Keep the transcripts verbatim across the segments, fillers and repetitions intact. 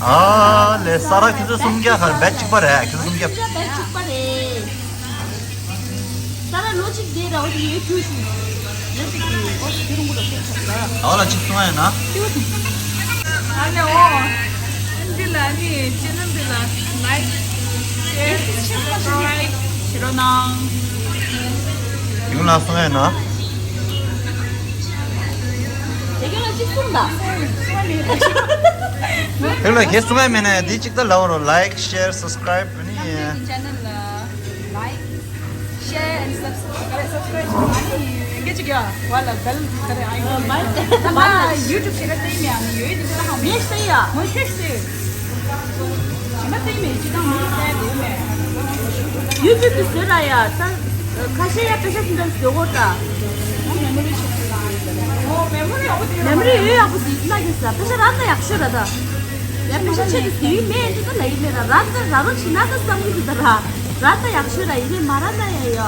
ཨ་ལེ། ས་ར་ཁྱོད་ཚོ་སུམ་བརྒྱ་ག་རེ་བེད་གཅིག་པ་རེད། ཁྱོད་ཚོ་སུམ་བརྒྱ། སུམ་བརྒྱ་བེད་གཅིག་པ་རེད། ས་ར་ལོ་གཅིག་དེ་ར་འོ་དེ་ཡོད་ཁྱོད་ཤི། ཡོད་ཅིག་གི་འོ་དེ་རུང་གོ་ལ་ཁྱོད་ཆགས་ས། ཨ་ལ་གཅིག་སུང་ཨེ་ན། ཨ་ལེ་འོ། འདི་ལ་ནི་ཅེ་ནལ་འདི་ལ་ལའིཀ། ཤེར། སབ་སི་ཀ་རའིབ་བྱེད་རོགས་གནང་། ཡུང་ལ་སོང་ཡ་ན། དེ་ག་ལ་ཅིག་གསུངས་དང་། དེ་ལ་གས་གསུང་ཡ་མེད་ན་འདི་གཅིག་ད་ལའོ་རོ། ལའིཀ་ཤེར་སབ་སི་ཀ་རའིབ་ནི། ཅེ་ནལ་ལ་ལའིཀ། Share and subscribe. Subscribe. ཨ་ནི་སྐད་ཅིག་ཡ། ཝ་ལ་བེལ་ག་རེ་ཨའི་ཀོན། ཨ་ཡུ་ཊུབ་ཞེ་དྲག་བལྟས་མེད། ཨ་ནི་ཡོད་དེ་ཚོ་ཧ་མི་ཤེས་ཡ། མོ་ཤེས་ཤེས། ཞེ་མ་བལྟས་མེད་ཅི་དང་མི་བལྟས་དེ་མེད། ཡུ་ཊུབ་དེ་བཟོས་ར་ཡ། ད་ཁ་ཤས་ཡ་པེ་ཤ་ཤིན་ཏན་བཟོ་གོ་ད། མེ་མོ་རི་ཆེ། མེ་མོ་རི་ཡག་པོ་དེ། མེ་མོ་རི་ཡོད་ཡག་པོ་དེ་ན་གི་ས་པེ་ཤ་ར་ད་ཡག་ཤོས་ར་ད། ཡ་པེ་ཤ་ཆེ་དེ་དེ་མེད་དེ་ད་ལ་ཡི་མེད་ར། ར་ད་ར་རོ་ཆི་ན་ད་བསམ་གི་དེ་ད་ར། ར་ད་ཡག་ཤོས་ར་ཡིན་ནི་མ་ར་ད་ཡ་ཡ།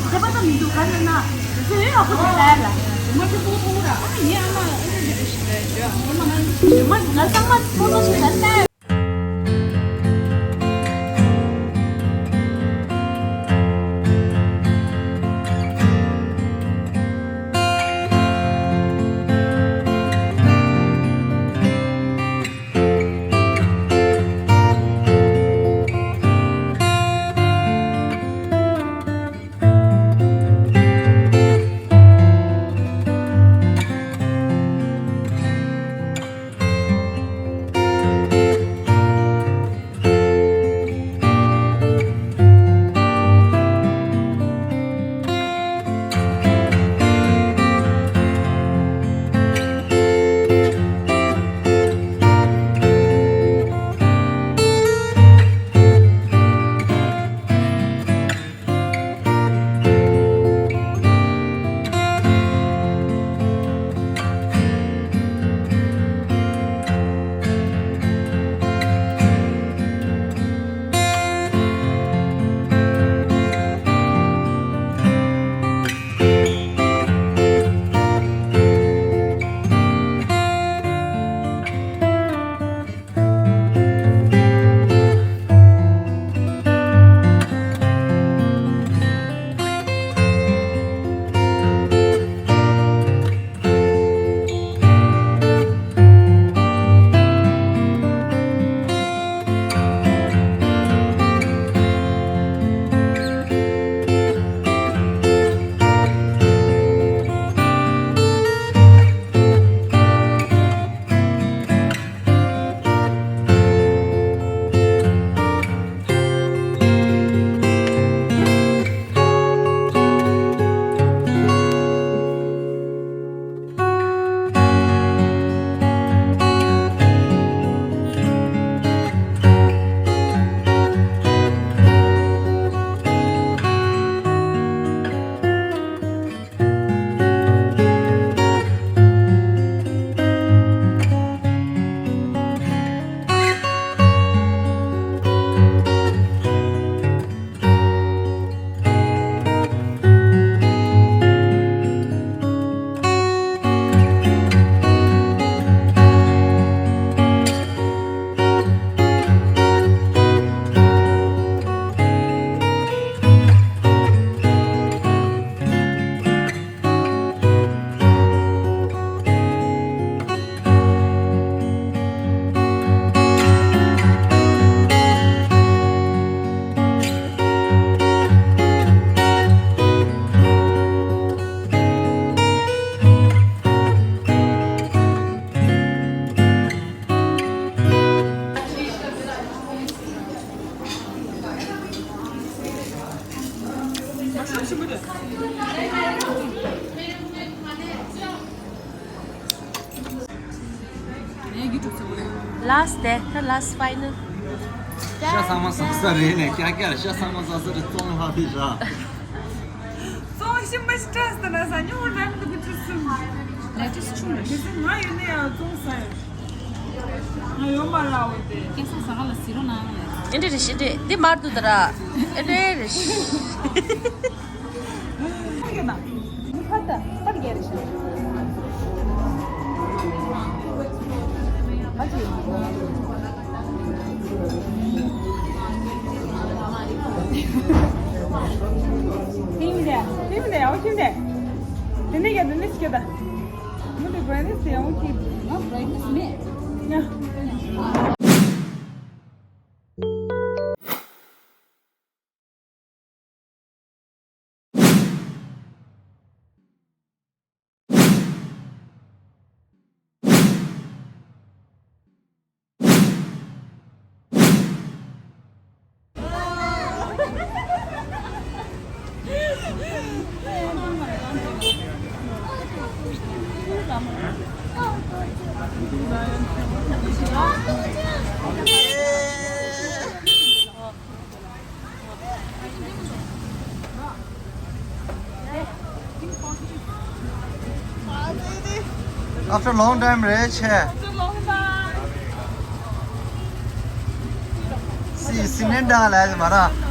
ཁྱད་པར་ད་མི་འདུག་ག་ཟེར་ན། དེ་ཚོ་ཡོད་ཡག་པོ་དེ་ལྟ་ཡ་ལ། མ་གི་པོ་པོ་ར། ཨ་ནི་ངའི་ཨ་མ་ཨ་ནི་འདི་འདྲ་ཞིག་ལ་ཡོད། ཨ་མ་ང་ཚང་མ་པོ་ཏོ་ཞིག་ལ་ལྟ་ཡ། Last day, the last final. ཤ་ཚང་མ་ཟ་ས་རེད་ནས་ཀྱ་ཀྱ་ཤ་ཚང་མ་ཟ་ས་རེད། བཙོང་ལྷག་དེ་བཞག་བཙོང་ཤི་མ་ཤི་ཏྲས་ད་ན་ས་ཉོ་ར་མི་འདུག་གི་ཅི་སུ། ལས་ཏིས་ཆུང་རེད། དེ་ཚོ་ང་ཡོད་ན་ཡང་བཙོང་ས་ཡོད། ང་ཡོད་མ་ར་འོ་དེ། སྐལ་བཟང་ཟ་ག་ལ་ཟི་རོ་ནང་ལ། ཨེ་འདྲ་རེད་ཤི་འདྲེ་འདི་མར་དུ་ད་ར། ཨེ་འདྲ་རེད་ཤི། After long time རེད་ཆེ། སི་སི་ནན་ཌ་ལ་ཡ་མ་ར།